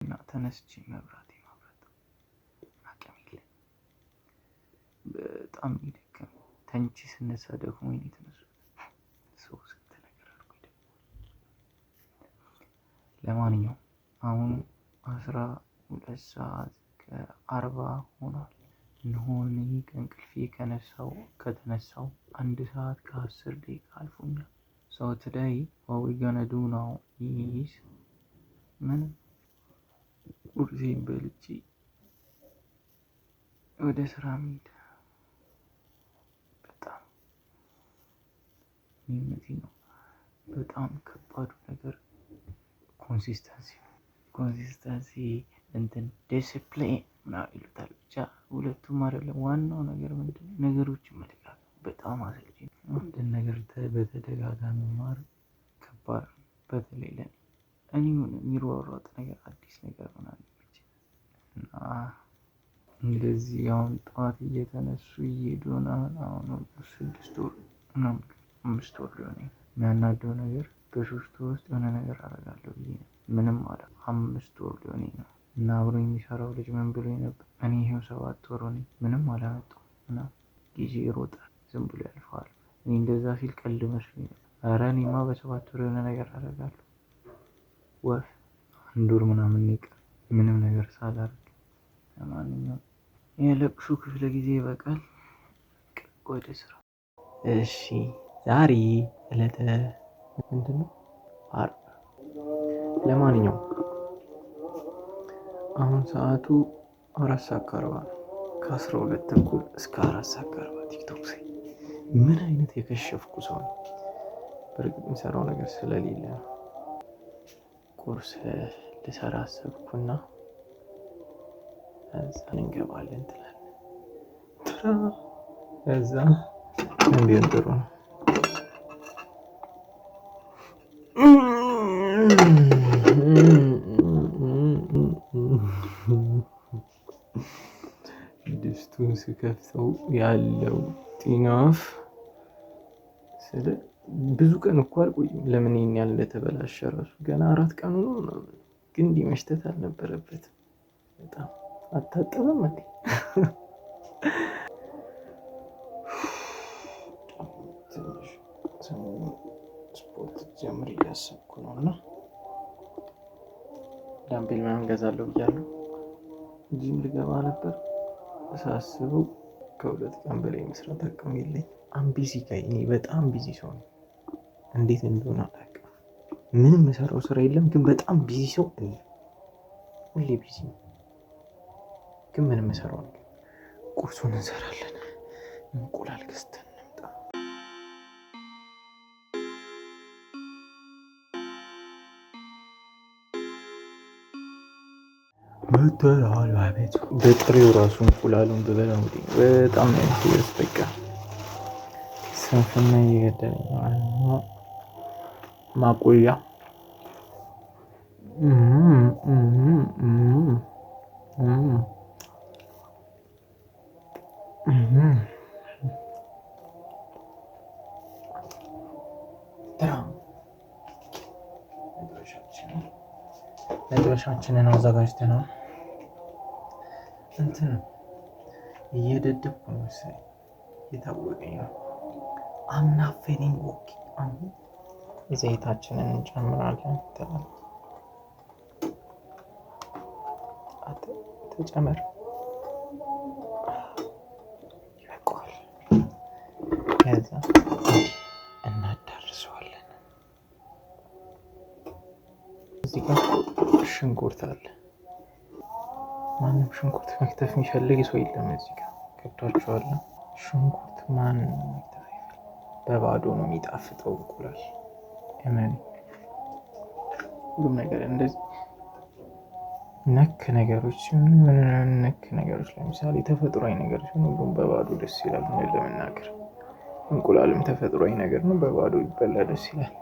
እና ተነስቼ መብራት የማብራት አቅም የለም። በጣም የደከመኝ፣ ተኝቼ ስነሳ ደክሞኝ ነው የተነሳሁት። ሰው ስንት ነገር አድርጎ ይደክመዋል። ለማንኛውም አሁን 12 ሰዓት ከ40 ሆኗል። እነሆ እኔ ከእንቅልፌ ከተነሳው 1 ሰዓት ከ10 ደቂቃ አልፎኛል። So today what we gonna do now is ምንም፣ ቁርሴን በልቼ ወደ ስራ መሄድ። በጣም እውነቴን ነው። በጣም ከባዱ ነገር consistency ነው። Consistency እንትን ዲሲፕሊን ምናምን ይሉታል። ብቻ ሁለቱም አይደለም። ዋናው ነገር ምንድነው? ነገሮችን መደጋገም በጣም አሰልቺ ነው። አንድን ነገር በተደጋጋሚ ማድረግ ከባድ ነው። በተለይ ለኔ፣ እኔ የሆነ የሚሯሯጥ ነገር፣ አዲስ ነገር ምናምን ይመቸኛል። እና እንደዚህ አሁን ጠዋት እየተነሱ እየሄዱ ምናምን፣ አሁን 6 ወር ምናምን፣ 5 ወር ሊሆነኝ። የሚያናደው ነገር በ3 ወር ውስጥ የሆነ ነገር አደርጋለሁ ብዬ ነው። ምንም አለ 5 ወር ሊሆነኝ ነው። እና አብሮኝ የሚሰራው ልጅ ምን ብሎኝ ነበር? እኔ ይሄው 7 ወር ሆነኝ፣ ምንም አላመጣሁም ምናምን፣ ጊዜ ይሮጣል፣ ዝም ብሎ ያልፈዋል። እኔ እንደዛ ሲል ቀልድ መስሎኝ ነበር። ኧረ እኔማ በ7 ወር የሆነ ነገር አደርጋለሁ። ወፍ አንድ ወር ምናምን ነው የቀረኝ ምንም ነገር ሳላደርግ። ለማንኛውም የለቅሶ ክፍለ ጊዜ ይበቃል። ወደ ስራ። እሺ፣ ዛሬ ዕለተ ምንድን ነው? ዓርብ። ለማንኛውም አሁን ሰዓቱ 4 ሰዓት ከ40 ነው። ከ12:30 እስከ 4 ሰዓት ከ40 ቲክቶክ ሳይ ምን አይነት የከሸፍኩ ሰው ነው። በእርግጥ የሚሰራው ነገር ስለሌለ ነው። ቁርስ ልሰራ አሰብኩና እዛ እንገባለን ትላለህ። እዛ ምን ቢሆን ጥሩ ነው? ድስቱን ስከፍተው ያለው ጢናፍ ስለ ብዙ ቀን እኮ አልቆይም። ለምን ይሄን ያህል እንደተበላሸ ራሱ ገና 4 ቀኑ ነው ምናምን፣ ግን እንዲህ መሽተት አልነበረበትም። በጣም አታጠበም እንዴ? ትንሽ ሰሞኑን ስፖርት ጀምር እያሰብኩ ነው እና dumbbell ምናምን ገዛለሁ ብያለሁ። ጂም ልገባ ነበር፣ ሳስበው ከ2 ቀን በላይ መስራት አቅም የለኝ። I'm busy guy። እኔ በጣም busy ሰው ነኝ። እንዴት እንደሆነ አላውቅም። ምንም የምሰራው ስራ የለም፣ ግን በጣም busy ሰው እኔ። ሁሌ busy ነኝ፣ ግን ምንም የምሰራው ነገር። ቁርሱን እንሰራለን። እንቁላል ገዝተን እንምጣ። መተናል ባቤቱ። በጥሬው ራሱ እንቁላሉን ብበላ በጣም ነው የሚያስ፣ በቃ ስንፍና እየገደለኝ ነው። ማቆያ። መጥበሻችንን አዘጋጅተናል። እንትን እየደደብኩ ነው መሰለኝ፣ እየታወቀኝ ነው። I'm not feeling okay። አሁን ዘይታችንን እንጨምራለን። ተጨመር፣ ይበቃዋል። ከዛ እናዳርሰዋለን። እዚህ ጋር ሽንኩርት አለ። ማንም ሽንኩርት መክተፍ የሚፈልግ ሰው የለም። እዚህ ጋር ገብቷችኋል። ሽንኩርት ማን መክተፍ አይፈልግም። በባዶ ነው የሚጣፍጠው እንቁላል። እመኒ፣ ሁሉም ነገር እንደዚህ ነክ ነገሮች ሲሆኑ፣ ነክ ነገሮች ለምሳሌ ተፈጥሯዊ ነገር ሲሆን ሁሉም በባዶ ደስ ይላል። እውነት ለመናገር እንቁላልም ተፈጥሯዊ ነገር ነው። በባዶ ይበላ ደስ ይላል።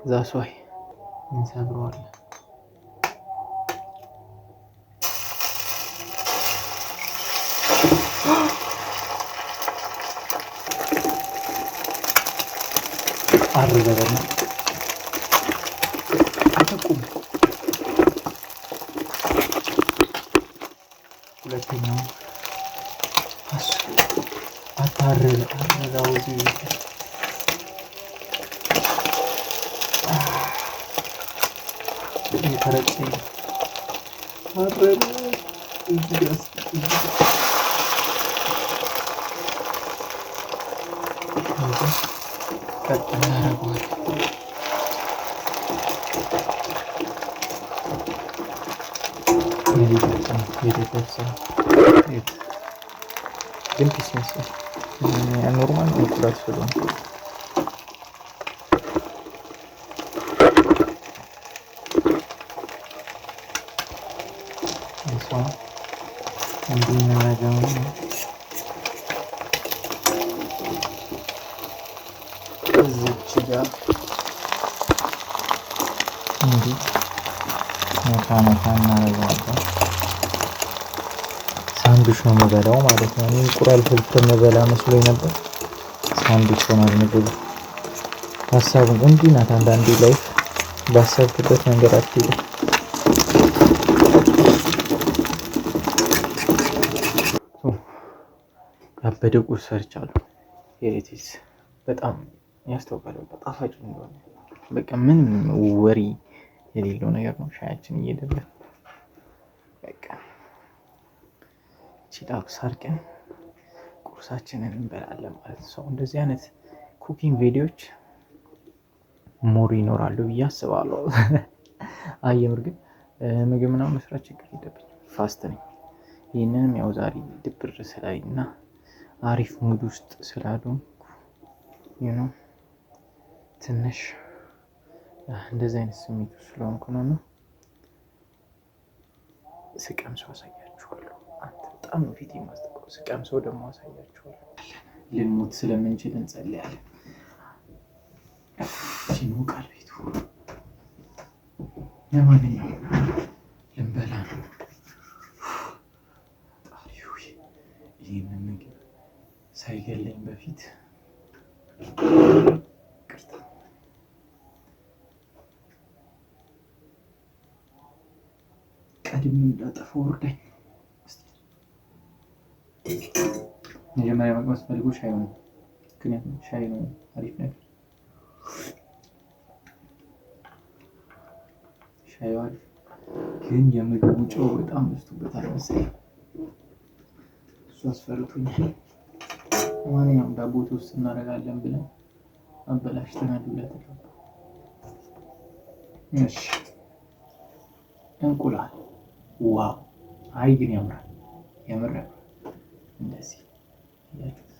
That's why እንሰብረዋለን። አርበበና አተቁም። ሁለተኛው አታረረ አረራው የተረጨኝ አረረ እዚህ ጋር ቀጥ እናደርገዋለን። የደረሰ ግን peace ይመስላል። Normal እንቁላል ስለሆነ እንዲህ እናደርገውና እዚች ጋር እንዲህ ነካ ነካ እናደርገዋለን። ሳንዱች ነው የምበላው ማለት ነው። እኔ እንቁላል ፍርፍር የምበላ መስሎኝ ነበር። ሳንዱች ሆኗል ምግቡ። ሀሳቡን እንዲህ ናት። አንዳንዴ life ባሰብክበት መንገድ አትሄድም። ያበደ ቁርስ ሰርቻለሁ። Here it is በጣም ያስታውቃል። በቃ ጣፋጭ እንደሆነ በቃ ምንም ወሬ የሌለው ነገር ነው። ሻያችን እየደለን በቃ chillax አድርገን ቁርሳችንን እንበላለን ማለት ነው። እንደዚህ አይነት cooking ቪዲዮዎች more ይኖራሉ ብዬ አስባለሁ። አይ የምር ግን ምግብ ምናምን መስራት ችግር የለብኝም፣ fast ነኝ። ይህንንም ያው ዛሬ ድብር ስላለኝ እና አሪፍ mood ውስጥ ስላልሆንኩ you know ትንሽ እንደዚህ አይነት ስሜት ውስጥ ስለሆንኩ ነው። እና ስቀምሰው አሳያችኋለሁ። አንተ በጣም ነው ፊት የማስጠቀው። ስቀምሰው ደግሞ አሳያችኋለሁ። ልንሞት ስለምንችል እንጸልያለን። ይሞቃል ቤቱ። ለማንኛውም ልንበላ ነው። ፈጣሪ ሆይ ይህንን ምግብ ሳይገለኝ በፊት ይቅርታ። ቀድሜ እንዳጠፋው እርዳኝ። መጀመሪያ መቅመስ ፈልጎ ሻይ ነው። ምክንያቱም ሻይ ነው አሪፍ ነገር። ሻዩ አሪፍ ግን የምግቡ ጨው በጣም በዝቶበታል መሰለኝ። እሱ አስፈርቶኛል። ማንኛውም ዳቦ toast እናደርጋለን ብለን አበላሽተናል። ሁለት ዳቦ። እሺ እንቁላል wow! አይ ግን ያምራል፣ የምር ያምራል። እንደዚህ እያችሁት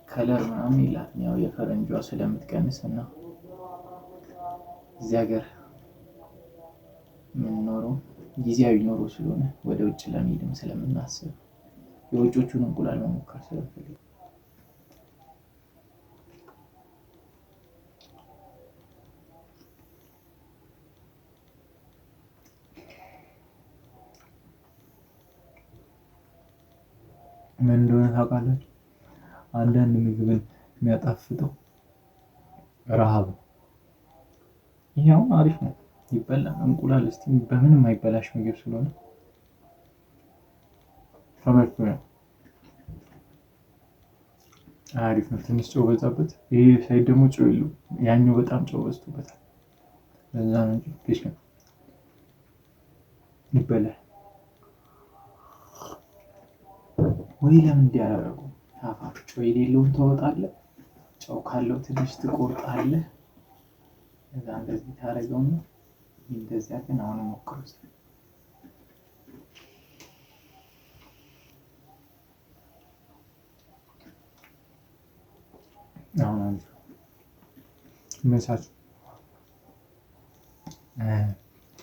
color ምናምን የላትም ያው የፈረንጇ ስለምትቀንስ እና እዚህ ሀገር የምንኖረው ጊዜያዊ ኑሮ ስለሆነ ወደ ውጭ ለመሄድም ስለምናስብ የውጮቹን እንቁላል መሞከር ስለምፈልግ ምን እንደሆነ ታውቃላችሁ? አንዳንድ ምግብን የሚያጣፍጠው ረሃብ ነው። ይሄ አሁን አሪፍ ነው፣ ይበላል። እንቁላል እስቲ በምንም አይበላሽ ምግብ ስለሆነ ተመችቶኛል። አሪፍ ነው። ትንሽ ጨው በዛበት። ይሄ side ደግሞ ጨው የለውም። ያኛው በጣም ጨው በዝቶበታል። ለዛ ነው እንጂ peace ነው፣ ይበላል። ወይ ለምን እንዲህ አላደረጉም? አፋፍ ጨው የሌለውን ታወጣለህ፣ ጨው ካለው ትንሽ ትቆርጣለህ። እዛ እንደዚህ ታደርገውና እንደዚያ ግን አሁን ሞክሩ እስኪ። አሁን አሪፍ ነው። መሳችሁ።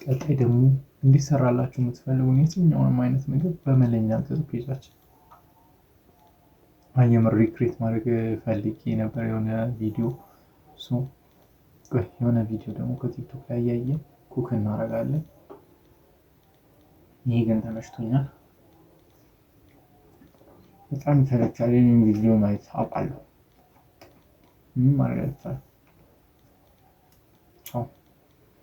ቀጣይ ደግሞ እንዲሰራላችሁ የምትፈልጉን የትኛውንም አይነት ምግብ በመለኛ ዘዙ page ኣችን። የምር recreate ማድረግ ፈልጌ ነበር የሆነ ቪዲዮ። የሆነ ቪዲዮ ደግሞ ከቲክቶክ ላይ እያየን cook እናደርጋለን። ይሄ ግን ተመችቶኛል። በጣም ይሰለቻል የኔን ቪዲዮ ማየት አውቃለሁ። ምንም ማድረግ አይቻልም። ቻው።